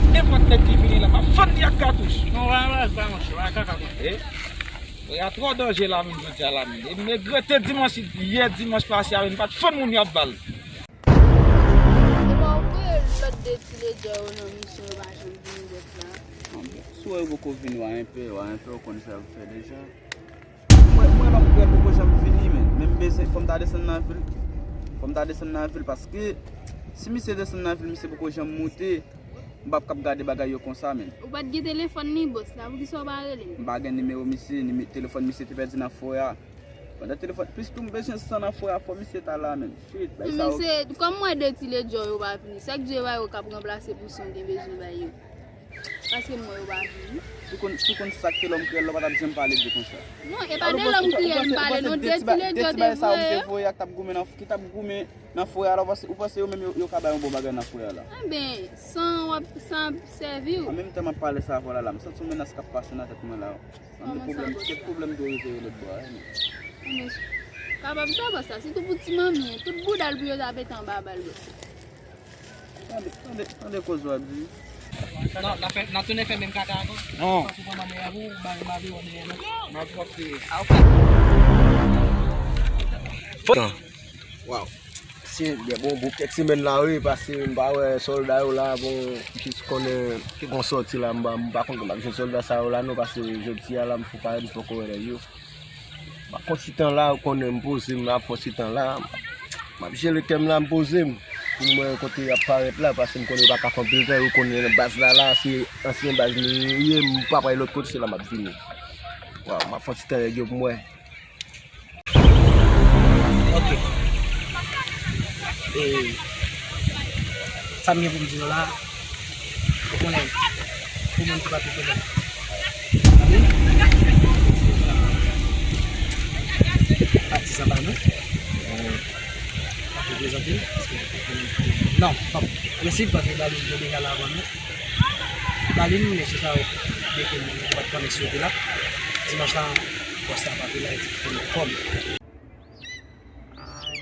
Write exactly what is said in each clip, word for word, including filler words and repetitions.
Nenpòt nèg ki vini la, m ap fann li ak katouch. Non, wè, wè, pa monchè, wè, kaka, monchè. E? Frè a twò danje la menm jodi a la menm. E m regrete dimanch, yè dimanch pase a menm, m pa t fann moun yo ap bal. E pa w voye lòt de ti ledjè yo nan misyon, yo pa janm vini jodi a? Si w wè yo poko vini, w a enpe, w a enpe, w konn sa yo fè deja. Mwen, mwen, lòm frè poko janm vini, men, men m bezwen, fò m ta desann nan vil. Fò m ta desann nan vil, paske si misye desann nan vil, misye poko janm moute, m p ap kab gade bagay yo konsa, men. Ou pa t gen telefòn li, bòs la, poukisa w pa rele l? M pa gen nimewo misye, nime-, telefòn misye te pèdi nan forè a. Pandan telefòn, plis tou m bezwen san nan forè a, fò misye ta la, men. Shit, bay sa. Men se, kòm mwen de ti ledjè yo pa vini, sa k di yo pa yo k ap ranplase pou san w gen bezwen bay yo. Paske m wè yo pa vini. Si w konn, si w konn sa k te lòm kriyèl la, w pa t ap janm pale de konsa. Non, e pa de lòm kriyèl m pale, non, de ti ledjè yo te voye. Ki t ap goumen nan, ki t ap goumen nan forè a la, ou panse, ou panse yo menm yo, yo ka bay yon bon bagay nan forè a la? Enben, san w ap, san ap sèvi w. An menm tan m ap pale sa avè w la, la, m santi yon menas k ap pase nan tèt mwen la. An de pwoblèm, kèk pwòblèm dwe rive yo lòt bò a, wi. Enben, kapab sa, bòs la, sitou pou ti manmi, tout bouda l pou yo ta pete anba bal, bòs. Tande, tande, tande koze w ap di. Non, n a fè, n a tounen fè menm kaka ankò. Non. Paske w pran mande avè w, ba, ba, ba, ba, ba, ba. Nan twòp peye. Ah, ok. Waw. Se, bon, bon, kèk semèn la, wi, paske m pa wè sòlda yo la, bon, jis konnen ki gon sòti la, m pa, m pa konn m ap jwenn sòlda sa yo la, non, paske jodi a la, m fou parèt, m poko wè nèg yo. M ap fon ti tan la, ou konnen m poze m, m ap fon ti tan la. M ap jere kè m la, m poze m. Pou m wè kote y ap parèt la, paske m konnen yo pa ka fè anpil tan, yo konnen baz la, la, se ansyen baz nou ye, m pa pral lòt kote, se la m ap vini. Waw, m ap fon ti tan nèg yo pou m wè. Ok. E, sa m gen pou m di nou la, ou konnen, pou moun ki pa te konnen. Tande? Patizan pa nou. Mwen, m ap reprezante, paske, non, bon, prensip, paske Darline te deja la avan nou. Darline, mesye sa yo, byen ke nou pa t konnen si yo te la. Dimanch la, bòs la pa te la, li te kite nou kòm. Ay.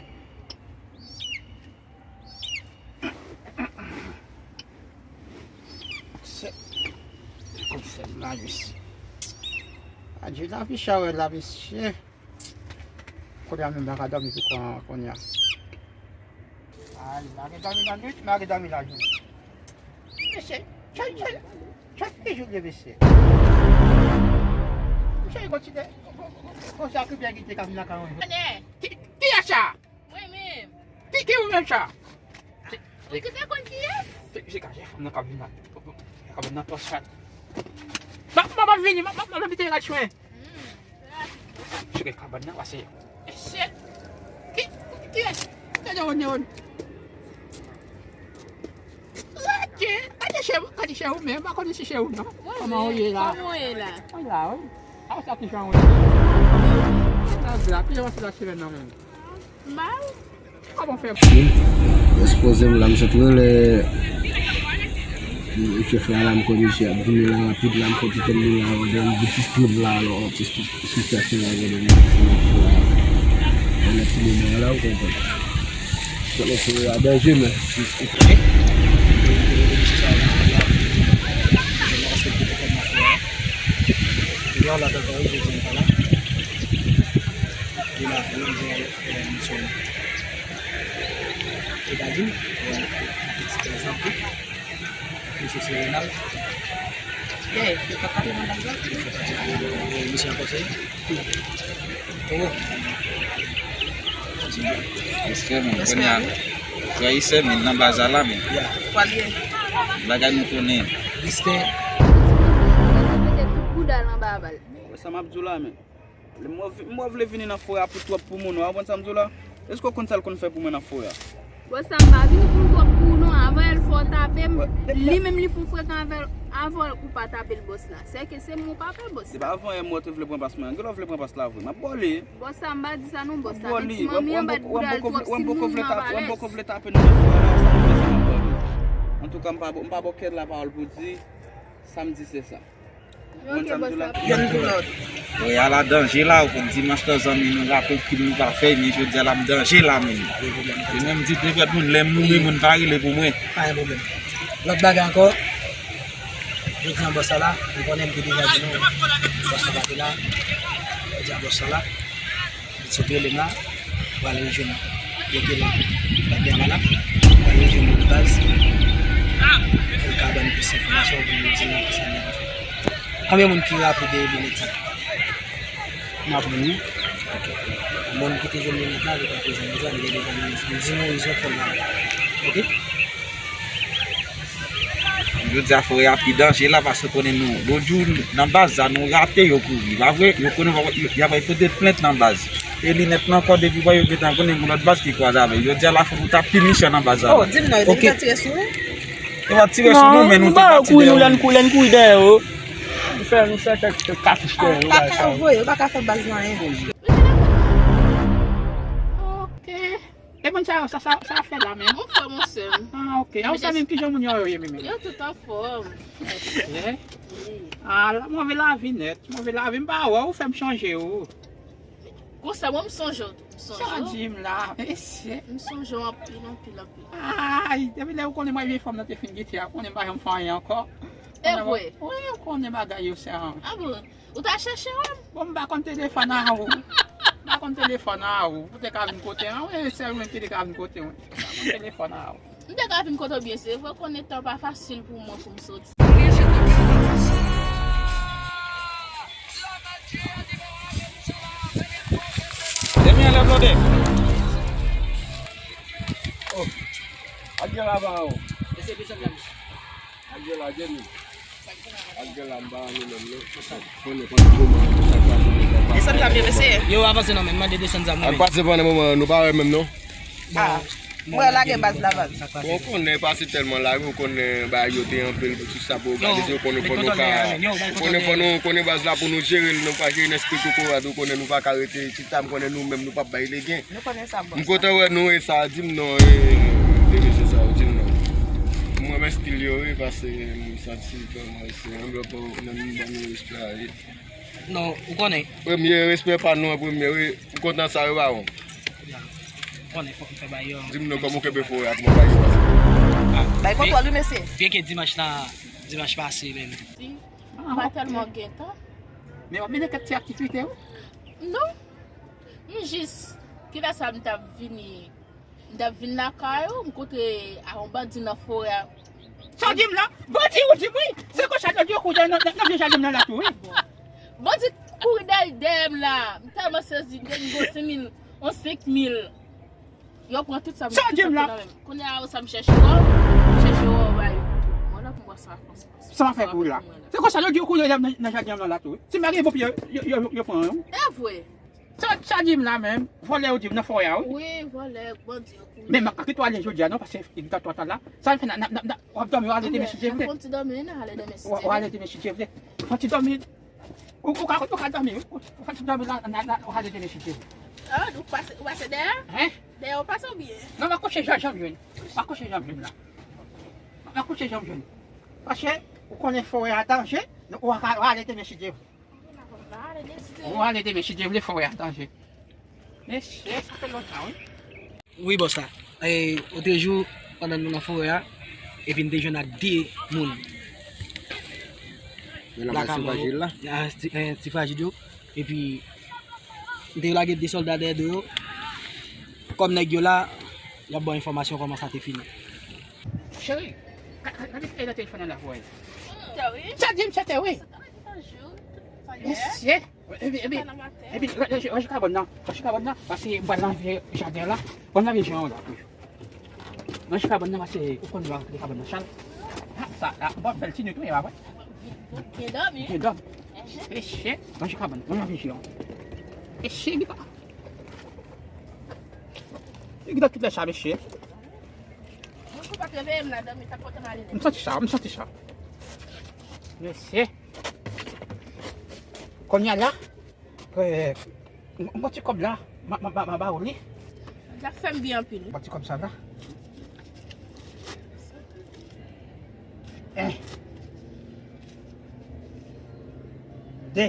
Se, se konn fè m la, mesye. Adye, lavi chawè la, mesye. Kounye a menm, m pa ka dòmi pou kon-, kounye a. Ay, m pa gen dòmi nan nwit, m pa gen dòmi lajounen. Mesye, chòt, chòt, chòt ki jou l ye, mesye. Mesye, kontinye, kon, kon, kon, konsa, ki byen ki te ka vin nan kay mwen. Ki, ki yè sa? Mwen menm. Ki, ki ou menm sa? Ou ki te konn kiyès? Se, se kache fanm nan k ap vin nan, k ap vin nan pòs chat. M ap, m ap vini, m ap, m ap, m ap vite rad chwen. Hmm. Cheke kabann nan, pase. Mesye. Ki, kiyès? Gade, on, on. Gade, gade chè, gade chè ou menm, m pa konnen si chè ou non. Kòman ou ye la? Kòman ou ye la? Ou la, wi. A, sa ki jan ou ye? Sa vle, a, ki jan w ap fè nan semèn nan menm? Mal. Kòman fè? Ekspoze m la, m sot rele chèf la, la, m konnen misye ap vini la, rapid la, m fè ti tèm li la, m di ti strib la, alò, ti strib, sitiyasyon la, m nan ti moman la, ou konprann. Konnen se a danje, men. Ok. Yo la, dakò, wi, jodi a, m pa la. Li la, li la, eh, misye. E Dadin, eh, pitit zanmi. Misye se Renald. Eh, yo pa pale nan lang la. Misye an konseye. Respè, men, kounye a, frè Ise, men, nan baz la, men. Bagay nou tounen. Respè. Mete tout bouda l anba bal. Sa m ap di w la, men. M wè, m wè w vle vini nan forè a pou twòp pou moun, w konprann sa m di w la? Èske w konn sa l konn fè pou mwen nan forè a? Bòs la, m pa vini pou m twòp pou ou non. Avan yè l fè w tape m, li menm li fè w frekan avè l. Avan ou pa tape l, bòs la. Sèke se mwen w pa pè, bòs la. Se pa avan yè m wè w te vle pran pas mwen. Gen lè w vle pran pas la vre. M ap ba w li. Bòs la, m pa di sa non, bòs la. Men ti manmi an bat bouda l twòp, si moun nan pa alèz. M poko vle tape nou nan forè a la, sa m bezwen m ap ba w li. Antouka, m pa ba w kèk lapawòl pou di, sa m di se sa. Yon doulò. Yon doulò. Frè a la danje la, ou konn dimanch lan zanmi nou rate w, pil nou pa fè, men jodi a la m danje la menm. E mwen m di nenpòt moun, lè m mouri, moun pa rele pou mwen. Pa gen pwoblèm. Lòt bagay ankò, jodi a bòs la la, nou konnen m te deja di nou, bòs la pa te la, jodi a bòs la la. Sot rele m la, pral rejwenn Bèkèl la. Bèkèl la, pral rejwenn nou de baz. Pou l ka ban nou plis enfòmasyon, pou nou di nou kisa nou fè. Konbyen moun ki raple de linèt sa? M ap vini. Ok. Moun ki te jwenn linèt la, li pa prezan, li gen de zanmi, li di nou rezon fè l la. Ok? Jodi a frè a pi danje la paske konnen nou, lòt jou nan baz la nou rate yo kouri, pa vre? Yo konnen y ap pote plent nan baz. E linèt lan ankò depi bò yo gentan konnen gon lòt baz ki kwaze avè yo. Jodi a la fòk nou ta pi mechan nan baz la. Oh, di m non, yo te gentan tire sou ou? Yo pa tire sou nou, men nou te pati dèyè yo. Lè n kouri dèyè yo. Nou fè, nou fè kèk katouch dèyè yo, bagay sa yo. Yo pa ka fè baz lan anyen. Ok. E moun sa yo, sa, sa, sa ap fè la menm? Anfòm, mon sè m. Ah, ok. An sè menm, kijan moun yo, yo ye menm? Yo tout anfòm. Mesye. Ah, la, move lavi nèt. Move lavi, m pa wè, ou fè m chanje, ou. Konsa, mwen, m sonje w tou. M sonje w. Sa di m la, mesye. M sonje w anpil, anpil, anpil. Ay, depi lè ou konnen mwen vye fanm nan te fin kite a, ou konnen m pa janm fè anyen ankò. E vre? Wi, ou konnen bagay yo, sa. Ah bon? Ou ta chèche w? Bon, m pa konn telefòn a ou. M pa konn telefòn a ou. Ou te ka vin kote a, wi, sèl mwen ki te ka vin kote mwen. M pa konn telefòn a ou. M te ka vin kote w byen, se vre, konnen tan pa fasil pou mwen pou m soti. Demi an lè blode. Oh. Adye la ba ou. Mesye, pi sòt la, mesye. Adye la, Demi. Ak gè la m pa renmen menm non. Konnen, konnen kòman sa k pase, sa k pase. Desann zam yo, mesye. Yo, avanse non, men, mande desann zam, wi, men. Ak pase pandan moman, nou pa wè menm non. Ah, mwen lage baz la, baz. Bon, ou konnen pase tèlman lage, ou konnen bagay yo te anpil pou tout sa pou yo gade, yo konnen fò nou ka, ou konnen fò nou, konnen baz la pou nou jere l, nou pa jere nèg kokorat, ou konnen nou pa ka rete ti ta, m konnen nou menm nou p ap bay legen. Nou konnen sa, bòs. M kontan wè nou e sa di m non, e, de mesye sa yo di m non. M renmen stil yo, wi, paske m santi vrèman se anlè pou nan nou ban nou respè a, wi. Non, ou konnen. Premye respè pa nou an premye, wi. M kontan sa, wi, bawon. Ya. Ou konnen, fòk m fè bagay yo. Di m non, kòman ou kenbe fò a, kòman bagay yo pase? Ah, bay kontwòl, wi, mesye. Byen ke dimanch la, dimanch pase, men. Si. Ah, pa tèlman gen tan. Men w ap mennen kèk ti aktivite, wi. Non. M jis, kilè sa m t ap vini, m t ap vin lakay ou, m kontre a yon bandi nan forè a. Sa w di m la? Bandi ou di m wi! Se konsa nèg yo kouri nan, nan, nan vye jaden m nan la tou wi. Bon. Bandi kouri dèyè, dèyè m la. M tèlman sezi, m te gen yon senk mil, yon senk mil. Yo pran tout sa m te nan men m. Kounye a, sa m chèche wè w, m chèche wè w ba yo. Mwen la pou m wè sa. Sa m ap fè pou ou la? Se konsa yo di yo kouri nan, nan jaden an la tou wi. Si m pa gen bon pye, yo, yo, yo, yo pran yo. E vre. Sa, sa di m la menm, vòlè yo di m nan forè a wi. Wi, vòlè, bandi yo kouri. Men m pa kite w ale jodi a non, paske li gentan twò ta la. Sa n fè, n a, n a, n a, w ap dòmi, w ale demen si Dye vle. N ap fè yon ti dòmi wi, n a ale demen si Dye vle. W ale demen si Dye vle. Fè yon ti dòmi. Ou, ou ka, ou ka dòmi wi. Ou fè ti dòmi la, la, la, ou ale demen si Dye vle. Ah, ou pase, ou pase dèyè? Hein? Dèyè ou pase oubyen? Non, m a kouche jan, jan m jwenn. M a kouche jan m jwenn la. M a kouche jan m jwenn. Paske ou konnen forè a danje, ou a, ou ale demen si Dye vle. Ou ale demen si Dye vle, forè a danje. Mesye, sa fè lontan wi. Wi, bòs la. E, otrejou, pandan nou nan forè a, epi n te jwenn ak de moun. Laka mwen yo. Ah, ti, eh, ti frajil yo. Epi, m te lage de sòlda dèyè do yo. Kòm nèg yo la, y ap ba w enfòmasyon kòman sa te fini. Cheri, ka, ka, gade kisa nan telefòn nan la pou wè. Sa di m sete wi. Mesye. Epi, epi, epi, ranj kabòn nan, ranj kabòn nan, paske m pral lave jaden la. Ban m lave jan an la pou. Ranj kabòn nan, paske ou konn yo rantre kabòn nan chal. Ah, sa, ah, ou pa fè l ti nwit wi, pa vre? Byen dòmi. Byen dòmi. Mesye, ranj kabòn, ban m lave jan an. Mesye, li pa. Li gentan tout lè sa, mesye. Mwen kou pa t reveye m la, dòmi, ta pote m ale. M santi sa, m santi sa. Mesye. Kounye a la, eh, m, m pran ti kòb la, m, m, m, m ba ou li. L ap fè m byen anpil wi. Pran ti kòb sa la. En. De.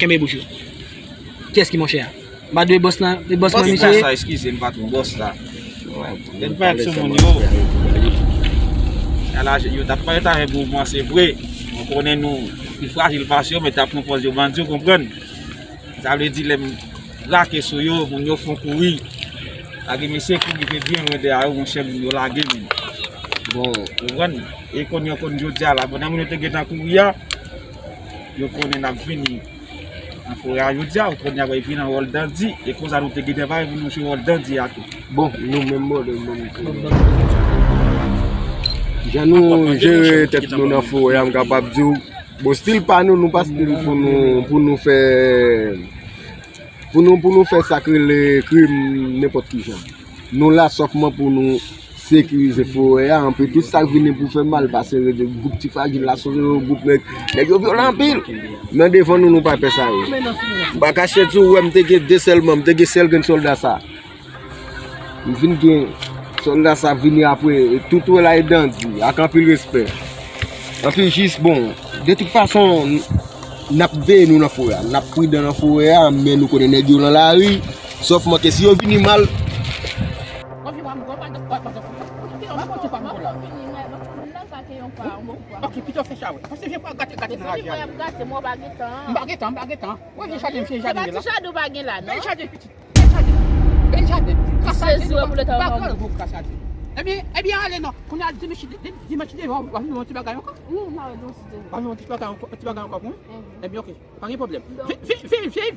Kenbe bouch ou. Kiyès ki monchè a? M pa dwe bòs lan, e bòs mwen misye ye? Sa, eskize m, patwon, bòs la. Lè n parèt sou moun yo, ala, yo t ap parèt avè mouvman, se vre. Nou konnen nou pi frajil pase yo, men t ap pran pòz yo bandi, w konprann? Sa vle di, lè m brake sou yo, moun yo fon kouri. Lage mesye kouri te byen lwen dèyè yo, monchè, moun yo lage menm. Bon, ou konprann? E konn yo konn jodi a la, pandan moun yo te gentan kouri a, yo konnen n ap vini nan forè a jodi a, ou konnen y ap vin nan wòl dandi, e konsa nou te gentan pare pou nou jwe wòl dandi a tou. Bon, nou menm mòdèl menm tou. Jan nou jere tèt nou nan forè a, m kapab di w, bon, stil pa nou, nou pa stil pou nou, pou nou fè, pou nou, pou nou fè sa k rele krim nenpòt ki jan. Nou la sèlman pou nou sekirize forè a, anpi tout sa k vini pou fè mal, pase rete gwoup ti frajil la, sove yo, gwoup nèg, nèg yo vyolan anpil. Men devan nou, nou pa pè sa yo. M pa kache di w, wè, m te gen de sèlman, m te gen sèl grenn sòlda sa. M vin gen sòlda sa vini apre, e tout wè la e dandi, ak anpil respè. Anpi jis, bon, de tout fason, n ap veye nou nan forè a, n ap pridan nan forè a, men nou konnen nèg yo nan lari, sèlman ke si yo vini mal, Ok, pito fè sa, wi. Paske vye pwa gate, gate nan raje a. M pa gen tan, m pa gen tan. Wè vye jaden, vye jaden la. Bèl jaden, pitit. Bèl jaden. Bèl jaden. Krasaje, nou pa, pa pral gwo krasaje. Ebyen, ebyen, ale non. Kounye a dimanch, dimanch devan, w ap jwenn yon ti bagay ankò. W ap jwenn yon ti bagay ankò, ti bagay ankò pou mwen. Ebyen, ok. Pa gen pwoblèm. Viv, viv, viv, viv.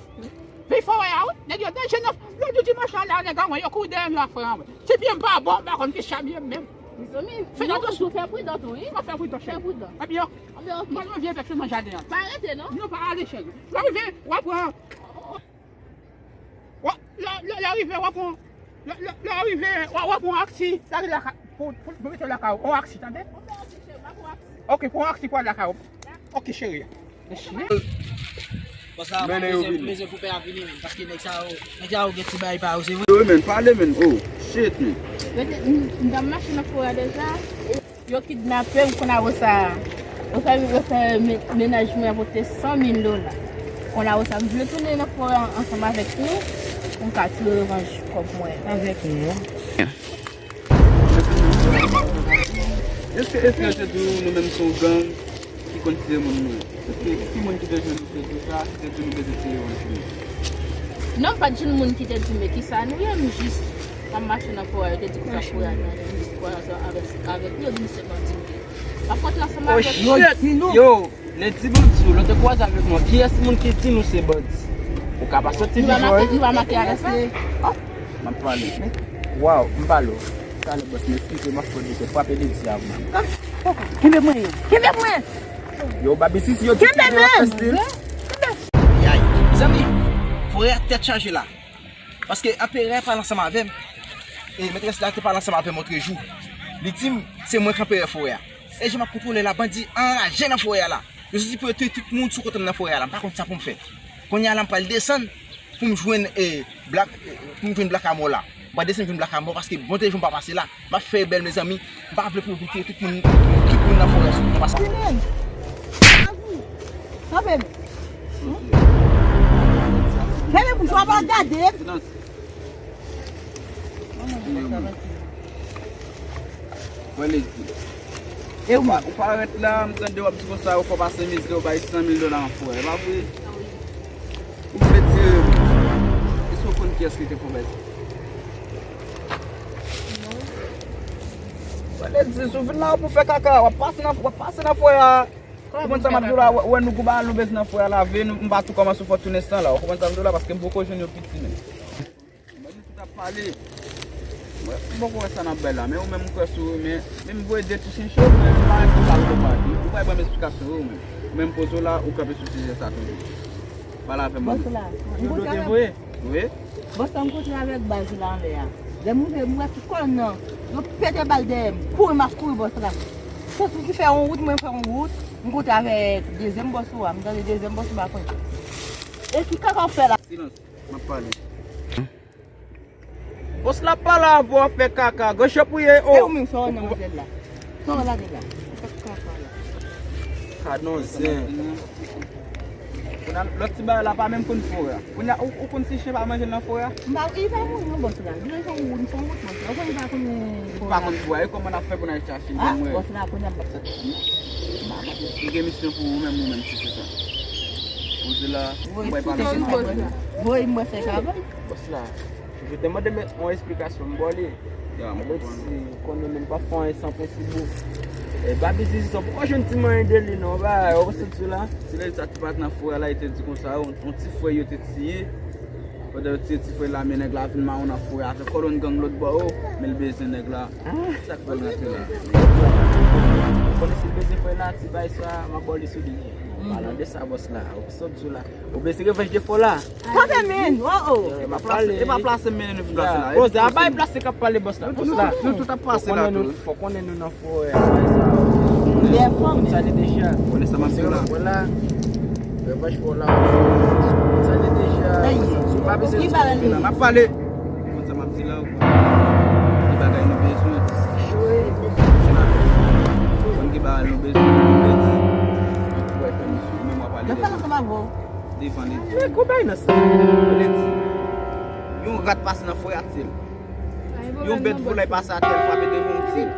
Vin forè a, wi. Nèg yo danje nan, lòt jou dimanch la, la, nèg an mwen, yo kouri dèyè m la, frè an mwen. Si pye m pa bon, m pa konn ki chabye m menm. Mezanmi, fè nou atann. Fè pridan tou, wi. Fè pridan, chè. Fè pridan. Ebyen, ok. Ebyen, ok. Mwen, mwen vye vèk nan jaden an. Pa rete, non? Non, pa ale, chè. Lè w rive, w ap pran, w ap, lè, lè, lè w rive, w ap pran, lè, lè, lè w rive, w ap, w ap pran aksi, lari lakay, pou, pou, pou mete lakay ou, on aksi, tande? Ok, pran aksi pou al lakay ou. Ok, cheri. Konsa, mennen yo vini. Bezwen pou pè a vini menm, paske nèg sa yo, nèg sa yo gen ti bagay pa yo, se vre. Wi, men, pale, men. Oh, shit, men. M, m t ap mache nan forè a deja. Yo kidnape m, kounye a yo sa. Yo fè, yo fè men-, mennaj mwen pote san mil dola. Kounye a yo sa, m vle tounen nan forè a ansanm avèk nou, pou m ka tire revanj kòb mwen avèk nou. Èske, èske yo te di w nou menm se yon gang ki konn tiye moun nou? Èske ki moun ki te jwenn nou te di w sa, ki te di nou bezwen tiye yo ansanm? Non, pa t jwenn moun ki te di m, men kisa nou ye, m jis ap mache nan forè, yo te di m sa forè a nan, m jis kwaze ansanm avèk, avèk nou, yo di m se bandi m ye. M ap rantre ansanm avèk nou. Yo di nou. Yo, lè di m di w, lè w te kwaze avèk mwen, kiyès moun ki di nou se bandi? Ou ka pa soti vivan, wi. Nou pa make, nou pa make avèk sa. M ap pale. Waw, m pale w. Talè, bòs, m eskize, m ap fè de tèt, frape de di a mwen. Kenbe mwen yo. Kenbe mwen. Yo, Babi Sisi, yo di kenbe mwen. Yay, mezanmi, forè a tèt chaje la. Paske anperè pale ansanm avè m. E metrès la te pale ansanm avè m lòt jou. Li di m, se mwen ki anperè forè a. E jan m ap kontwole la, bandi anraje nan forè a la. Yo soti pou yo touye tout moun sou kote m nan forè a la. M pa konn sa pou m fè. Kounye a la, m pral desann pou m jwenn, e, Black, e, pou m jwenn Black Armor la. M pral desann jwenn Black Armor paske bon de jou m pa pase la. M ap fè bèl, mezanmi. M pa vle pou yo vin touye tout moun, tout moun nan forè a sou mwen pase. Kanpe m. Gade pou jwa pa gade. Silans. Mwen ledi. E ou pa, ou parèt la, m tande w ap di konsa, ou fè w pase mizè, ou bay san mil dola an frè. E pa vre? Ou vle tire m? Èske w konn kiyès ki te fè w bay sa? Mwen ledi, si w vin la pou fè kaka, w ap pase nan, w ap pase nan frè a. Ou konprann sa m ap di w la, wè, wè nou gouba nou bezwen nan frè a lave, nou, m pa tou kòmanse fò tounen san la. Ou konprann sa m di w la, paske m poko jwenn yon piti menm. Mwen di tout ap pale. Mwen, m poko wè sa n ap bay la, men ou menm m kwè sou ou, men, men m voye de ti chencho, men m pa renmen pale de pati. Ou pa ban m esplikasyon, ou menm. Ou menm poze w la, ou kanpe sou sijè sa toujou. Pale avè m. Bòs la, m kontre avèk, wi. Bòs la, m kontre avèk baz la anlè a. Lè m rive, m wè tout kòn nan, yo pete bal dèyè m. Kouri, m ap kouri bòs la. Soti ki fè yon wout, mwen fè yon wout. M kontre avèk dezyèm bòs ou a. M tande dezyèm bòs ou a pa konn. E ki kaka w fè la? Silans, m ap pale. Bòs la pale avè w, fè kaka. Gòch pou ye, o. E ou menm, sa w wè nan manzèl la? Sa w wè la deja? Ou fè kaka la. Kadonzen. Kounye a, lòt ti bagay la pa menm konn forè a. Kounye a, ou, ou konn si chen pa manje l nan forè a? M pa, li pa mouri non, bòs la. Li fè yon wout, li fè yon wout, bòs la. Ou konn li pa konn forè a. Li pa konn forè a. E kòman n ap fè pou n al chache l? Ah, bòs la, kounye a m p ap sot. M gen misyon pou ou menm, ou menm, si se sa. Ou di la, m bay pa nan sa. Voye m wè sa k ap. Bòs la. Ou te mande m yon esplikasyon, m ba w li. Ya, m konprann. Ou konnen menm pa fè anyen san prensip, bro. E Baby Zizi, ou poko jwenn ti manyen de li non, ba, ou santi la. Ti nèg sa ki pa t nan forè a la, li te di konsa, yon, yon ti frè yo te tiye. Pandan yo tiye ti frè la, men nèg la vin mawon nan forè avèk kòlonn gang lòt bò yo, men l bezwen nèg la. Sa k fè l rantre la? Ou konnen si l bezwen frè la, ti bay sa, m ap ba w li sou li. Palan de sa, bòs la, ou santi la. Ou bezwen revanj de fò la. Kanpe men, oh, oh. E pa plase, e pa plase men nou vin plase la. Poze, a bay plase k ap pale bòs la. Bòs la. Nou tout ap pase la tou. Fò konnen nou nan forè a. Sa li deja. Konnen sa m ap di la. Revanj fò la. Sa li deja. Ou pa bezwen di la. M ap pale. Konn sa m ap di la ou konn. Ki bagay nou bezwen, ti sa. Konn ki bagay nou bezwen, nou bezwen. Ou wè fè misye, ou menm w ap pale. Devan li. Men kou bay nan sa. Li di, yon rat pase nan forè a, ti l. Yon bèt volay pase atè, l frape devan w, ti l.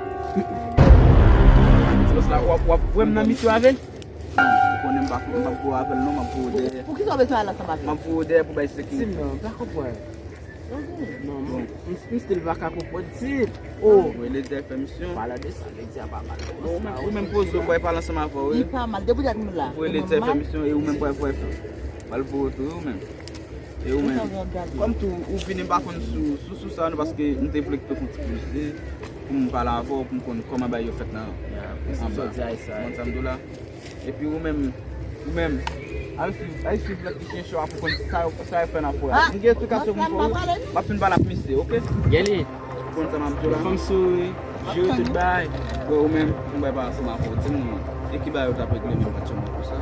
Bòs la, w ap, w ap wè m nan misyon avè l? Non, ou konnen m pa, m p ap voye avè l non, m ap voye dèyè. Poukisa w bezwen al ansanm avè l? M ap voye dèyè pou bay sekirite. Ti m nan, m pa konprann. Non, m, m still pa ka konprann, ti. Oh. Voye Lady fè misyon. Palan de sa, Lady a pa mal. Ou menm, ou menm poze w, bay pale ansanm avè w, wi. Li pa mal, depi dat m la. Voye Lady fè misyon, e ou menm pral, pral, pral voye tou, wi, ou menm. E ou menm. Kòm tou, ou vini m pa konn sou, sou, sou sa, non, paske m te vle kite w fè yon ti plis, pou m pale avè w, pou m konn kòman bagay yo fèt nan, anba. Konn sa m di w la. Epi ou menm, ou menm, al swiv, al swiv lòt ti chen cho a pou konn sa yo, sa yo fè nan forè a. M gen esplikasyon pou m fè w. M ap fin pale ak misye, oke? Gen li. Ou konn sa m ap di w la? Fanm souri, jiri tout bagay. Wè ou menm, m bay pa ansanm avè w, di m non. E ki bagay ou t ap regle menm patyon mwen konsa?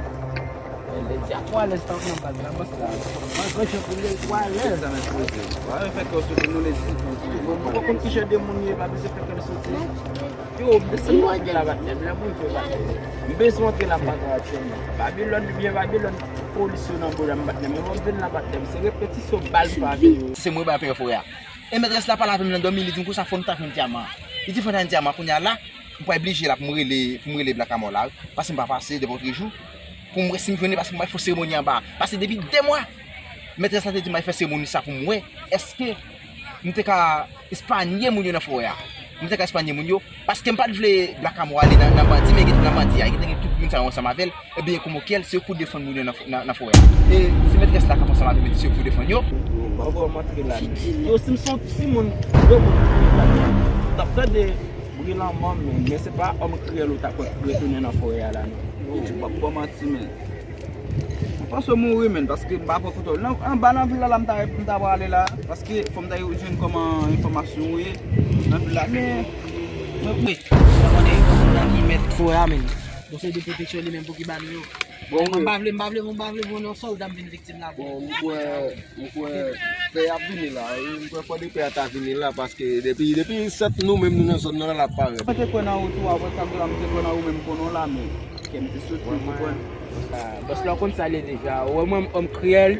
Lady a twò alèz tankou nan baz la, bòs la. Mwen jan pou li twò alèz. Sa mèt poze. Wè, fè kè w soti non, Lady. Mwen, mwen pa konn ki jan de moun ye, pa bezwen fè kè l soti. Yo, m bezwen antre la batnèm, lè m rive batnèm. M bezwen antre la batnèm aktyèlman. Babilòn, vye Babilòn, polis yo nan boda m batnèm. Men mwen vin la batnèm, se repetisyon bal m pa vini. Se mwen bay pè forè a. E mètrès la pale avè m nan dòmi, li di m konsa fò m ta jwenn dyaman. Li di fò m ta jwenn dyaman, kounye a la, m pral blije la pou m rele, pou m rele Black Amor la, wi. Paske m pa pase depi otrejou. Pou m wè si m jwenn li, paske m pral fè seremoni anba. Paske depi de mwa, mètrès la te di m al fè seremoni sa pou m wè, èske m te ka espanye moun yo nan forè a. M te ka espanye moun yo, paske m pa t vle Black Amor ale nan, nan bandi, men gentan nan bandi a, gentan gen tout moun sa yo ansanm avè l, ebyen, kòman kè l, se yo k pou defann moun yo nan, nan, nan forè a. E si mètrès la k ap ansanm avè m, se yo k pou defann yo. Yo, si m se yon timoun, gwo moun, m t ap tande bri lanmò, men, men se pa òm kriyèl ou t ap retounen nan forè a la, non. Yo, m p ap ba w manti, men. Mwen panse w mouri, menn, paske m pa pran kote w. Nan, anba nan vil la, la, m ta, m ta prale la, paske fò m ta jwenn kòman enfòmasyon ou ye nan vil la, men, men, wi. Sa konnen yon moun nan ki mèt forè a, menn. Konsèy de pwoteksyon li menm pou ki ba nou yo. Bon, mwen pa vle, m pa vle, mwen pa vle voye yon sòlda m vin viktim la. Bon, m kwè, m kwè pè a ap vini la, wi. M kwè fò de pè a ta vini la, paske depi, depi sèt nou menm nou nan zòn nan la, l ap parèt. Mwen te kwè nan ou tou, apre sa, m te kwè nan ou menm konnen w la, men. Kè m te soti, ou konprann? Bòs la konn sa l ye deja. Ou wè mwen, m òm kriyèl.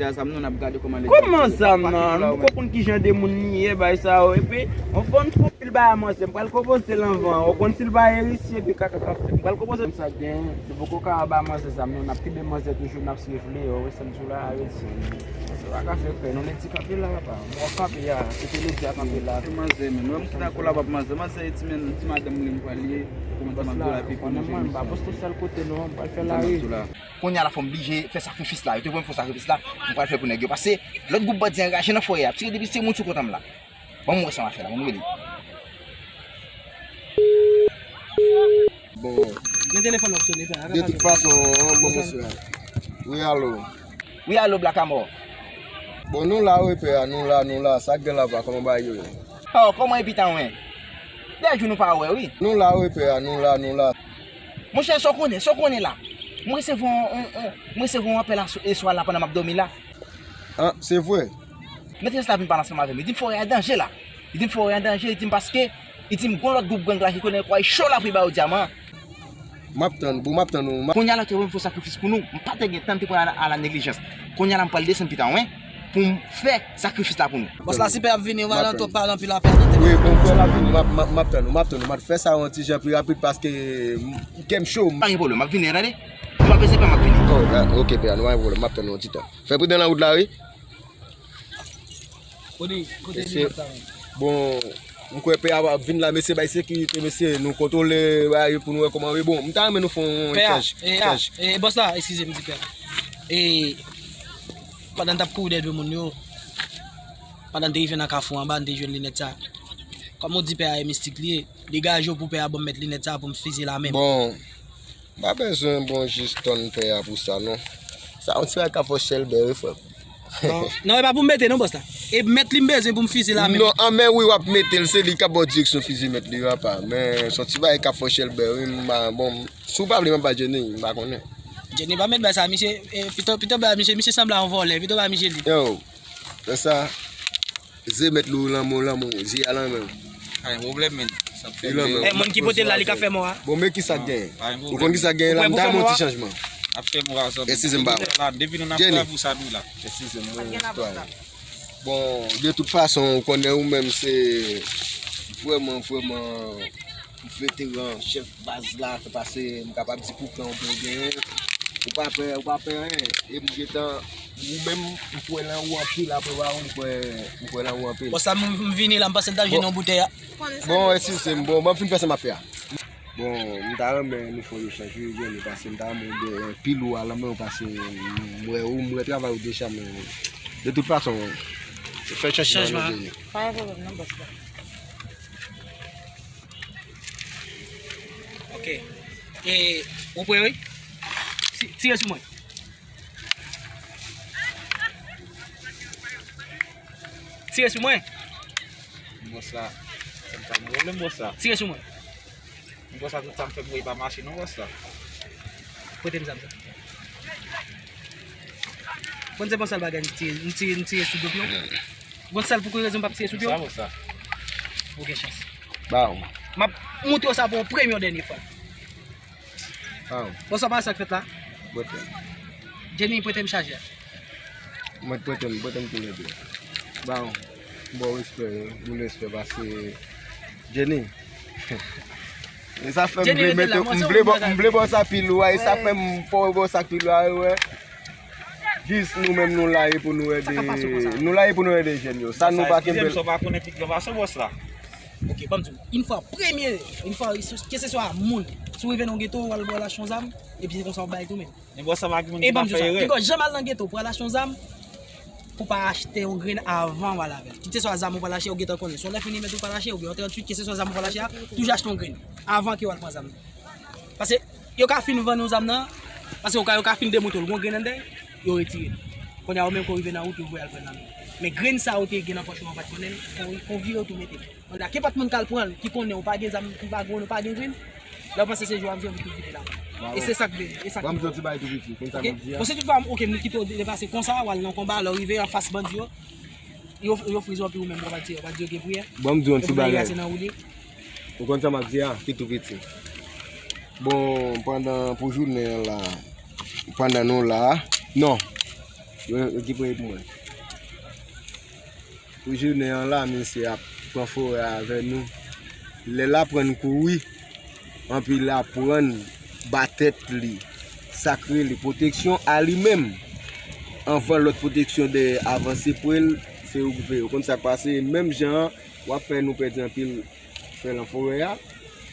kote a zam nan, n ap gade kòman leta ap jere. Kòman zam nan? Nou poko konn ki jan de moun li ye, bay sa yo. Epi, yon fò m fè yon pil bagay a manzè, m pral konpoze l anvan. Ou konn si l pa erisye, epi kaka k ap fèt. M pral konpoze l. Sa k genyen, nou poko ka ba manzè zam nan, n ap kenbe manzè toujou, n ap swiv li, yo, se m sou la, yo, se. Manzè pa ka fè pè, non, leti kanpe la, papa. Mwen kanpe a, kote leti a kanpe la. Se manzè, men. Mwen, m ta kolabo ak manzè. Manzè, e ti men, ti madanm li, m pral ye. Kòman ti madanm la, epi konnen mwen, m pa poste sèl kote, non, m pral fè lari. Kounye a la, fò m blije fè sakrifis la. Yo te voye m fè sakrifis la, m pral fè pou nèg yo. Paske lòt gwoup bandi anraje nan forè a. Tire depi se moun sou kontan m la. Ban m wè sa m a fè la, ban m rele. Bon. Men telefòn w ap sone, pè a. De tout fason, bon, mesye. Wi, alo. Wi, alo, Black Amor. Bon, nou la, wi, pè a, nou la, nou la. Sa k gen la, pa, kòman bagay yo ye? Oh, kòman epi tan wen? De jou nou pa wè, wi. Nou la, wi, pè a, nou la, nou la. Monchè, sa w konnen, sa w konnen la. Mwen resevwa yon, yon, yon, mwen resevwa yon apèl asou-, eswa la pandan m ap dòmi la. Ah, se vre? Mèt Ernest la vin pale ansanm avè m. Li di m forè a danje la. Li di m forè a danje, li di m paske, li di m gon lòt gwoup gang la ki konnen kwa cho la pou yo ba yo dyaman. M ap tann, bon, m ap tann ou. M ap... Kounye a la, te wè m fè sakrifis pou nou. M pa te gen tan, m te pran a la, a la neglijans. Kounye a la, m pral desann pita wen pou m fè sakrifis la pou nou. Bòs la, si pè ap vini, ou pa nan twòp pale anpil apèl nan telefòn. Wi, bon, pè la vini, m ap, m ap, m ap tann ou, m ap tann ou. M ap fè sa yon ti jan pi rapid paske, m, kè m cho. Pa gen pwoblèm, m ap vini, tande. Ou pa bezwen pè, m ap vini. Oh, ah, ok, pè a, nou pa gen pwoblèm, m ap tann ou yon ti tan. Fè pridan nan wout la, wi. Kote, kote li ap tann? Bon, m kwè pè a ap vin la, mesye, bay sekirite, mesye, nou kontwole bagay yo pou nou wè kòman ye. Bon, m ta renmen nou fè yon echanj. Pè a, e, a, echanj. E, bòs la, eskize m di pè a. E, pandan n t ap kouri dèyè de moun yo, pandan n te rive nan kafou anba, n te jwenn linèt sa. Kòm ou di pè a e mistik li ye, degaje w pou pè a ban m mèt linèt sa pou m fize l a men m. Bon, m pa bezwen bon jis tann pè a pou sa, non. Sa yon ti bagay k ap fè w chèlbè, wi, frè m. Non, non, e pa pou m mete, non, bòs la. E mèt li m bezwen pou m fize l a men m. Non, an men wi, w ap mete l, se li k ap ba w direksyon fize mèt li yo apa. Men, se yon ti bagay k ap fè w chèlbè, wi, m pa, bon, si w pa vle, m ap ba Jenny, m pa konnen. Jenny pa mèt bay sa, misye, e, pito, pito bay misye, misye sanble a yon vòlè, pito bay misye li. Yo, fè sa. Ze mèt li w lanmò, lanmò, ze a lanmè w. Pa gen pwoblèm, men. Sa ap fè mò. E, moun ki pote l la, li ka fè mò a. Bon, men kisa k genyen? Ou konn kisa k genyen la, m ta renmen yon ti chanjman. Ap fè mò a, zanmi. Eskize m, ba. Depi nou n ap travay pou sa nou la. Eskize m, mwen, sitwayen. Bon, de tout fason, ou konnen ou menm se vrèman, vrèman veteran, chèf baz la, se pase m kapab di pou klan ou pou w genyen. Ou pa pè, ou pa pè anyen. E m gentan, ou menm, m kwè nan ou anpil, apre ba ou, m kwè, m kwè nan ou anpil. Bon, sa m, m vini la, m panse m ta jwenn yon boutèy a. Bon, eskize m, bon, ban m fin fè sa m ap fè a. Bon, m ta renmen nou fè yon echanj, wi, Jenny, paske m ta renmen w gen anpil ou a lanmè w, paske m wè ou, m wè travay ou deja, men de tout fason, fè chanjman, non, Jenny. Pa gen pwoblèm, non, bòs la. Ok. E, ou prè, wi? Ti-, tire sou mwen. Tire sou mwen. Bòs la, sa m pa gen pwoblèm, bòs la. Tire sou mwen. Bòs la, tout sa m fè pou e pa mache, non, bòs la. Pote m zam sa. Bon, se bon sèl bagay m tire, m tire, m tire sou do w. Bon, sèl pou ki rezon m p ap tire sou do w? Sa, bòs la. Ou gen chans. Ba w. M ap montre w sa pou yon premye, yon dènye fwa. Aw. Bon, sa pa sa k fèt la? Prete m. Jenny, prete m chaje a. Mwen prete m, prete m toulède. Ba w. Bon, respè, wi. Moun respè, paske Jenny. E sa fè m vle mete, m vle ba w sa pi lou a, e sa fè m fò ba w sa pi lou a, wi, wè. Jis nou menm nou la e pou nou ede, nou la e pou nou ede jèn yo. Sa nou pa kenbe. Eskize m, sa w pa konnen pik nan fason bòs la. Ok, ban m di w, yon fwa premye, yon fwa, keseswa moun, si w rive nan yon geto, w al, w al achte yon zam, epi se konsa w ap bay tou menm. Men bòs, sa pa gen moun ki pa fè erè. Piga w janm al nan geto pou al achte yon zam, pou w pa achte yon grenn avan w al avè l. Kit se swa zam ou pral achte, ou gentan konnen. Se yon nèf milimèt ou pral achte, oubyen yon tranntuit, kit se swa zam ou pral achte a, toujou achte yon grenn avan ke w al pran zam nan. Paske yo ka fin vann ou zam nan, paske yo ka, yo ka fin demonte w, l gon grenn anndan, yo retire l. Kounye a, ou menm ke w rive nan wout, yo voye al pran zam nan. Men grenn sa ou te gen nan pòch ou an, ou pa t konnen l, fò, fò w vire w tou mete l. Kounye a, kenpòt moun k al pran l, ki konnen ou pa gen zam, ou pa gen, ou pa gen grenn, lè w panse se jwe w ap jwe, ou tou kite la. E se sa k vle, e sa k vle. Ban m di yon ti bagay tou piti, konn sa m ap di a. Bon, si toutfwa, oke, m kite w depase konsa, w al nan konba, lè w rive anfas bandi yo, yo, yo frize w, epi ou menm, w ap di, w ap di yo gen priyè. Ban m di yon ti bagay. Yo pou nan rase nan woule. Ou konn sa m ap di a, ki tou piti. Bon, pandan, pou jounen an la, pandan nou la, non, yo, yo ki priyè pou mwen. Pou jounen an la, misye ap pran forè avè nou. Lè l aprann kouri, anpi l aprann ba tèt li, sa k rele pwoteksyon a li menm, anvan lòt pwoteksyon dèyè avanse pre l, se ou k veye. Ou konn sa k pase, menm jan an, w ap fè nou pèdi anpil fè nan forè a,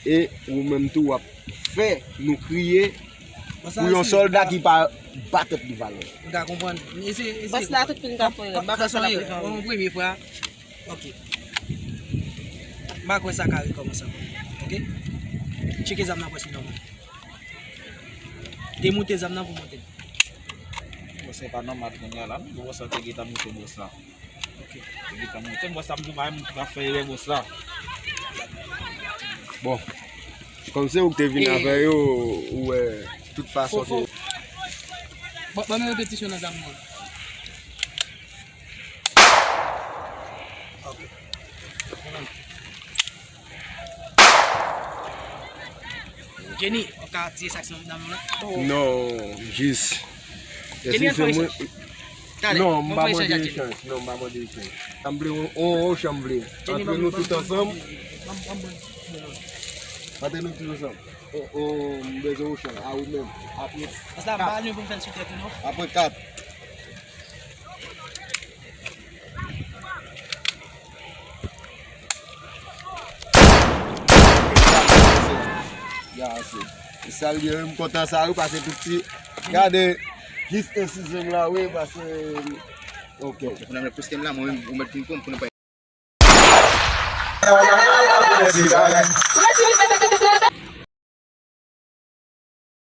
e ou menm tou w ap fè nou kriye pou yon sòlda ki pa ba tèt li valè. M ka konprann. Eseye, eseye konprann. Bòs la tout moun ka fè, m pa konn sa l ap fè. Yon premye fwa. Oke. M pa kwè sa ka rekòmanse ankò. Oke? Tcheke zam nan pou wè si nòmal. Demoute zam nan pou monte l. Bon, se pa nòmal kounye a la, non. Bòs la te gentan moute bòs la. Oke. Te gentan moute bòs la, m di w pa menm ki pa fè erè bòs la. Bon. Kòm se ou ki te vin avè yo, ou wè, tout fason ke. Bon, ban m repetisyon nan zam nan. Ok. Jenny, ou ka tire sa k nan men w lan? Non, jis. Jenny, al fè yon echanj. Talè, non, m pa mande echanj. Non, m pa mande echanj. Sa m vle, on, on, on chan m vle. Jenny, antre nou tout ansanm. Antre nou tout ansanm. O, o, m bezwen ochan, a ou menm. Apre kat. Apre kat. Ya, ase. E sa l ye, wi, m kontan sa, wi, paske tout ti. Gade, jis ensizyon m la, wi, paske, ok. Pou n ap met plis ke m la, mwen menm, ou mèt vin pran m pou nou pa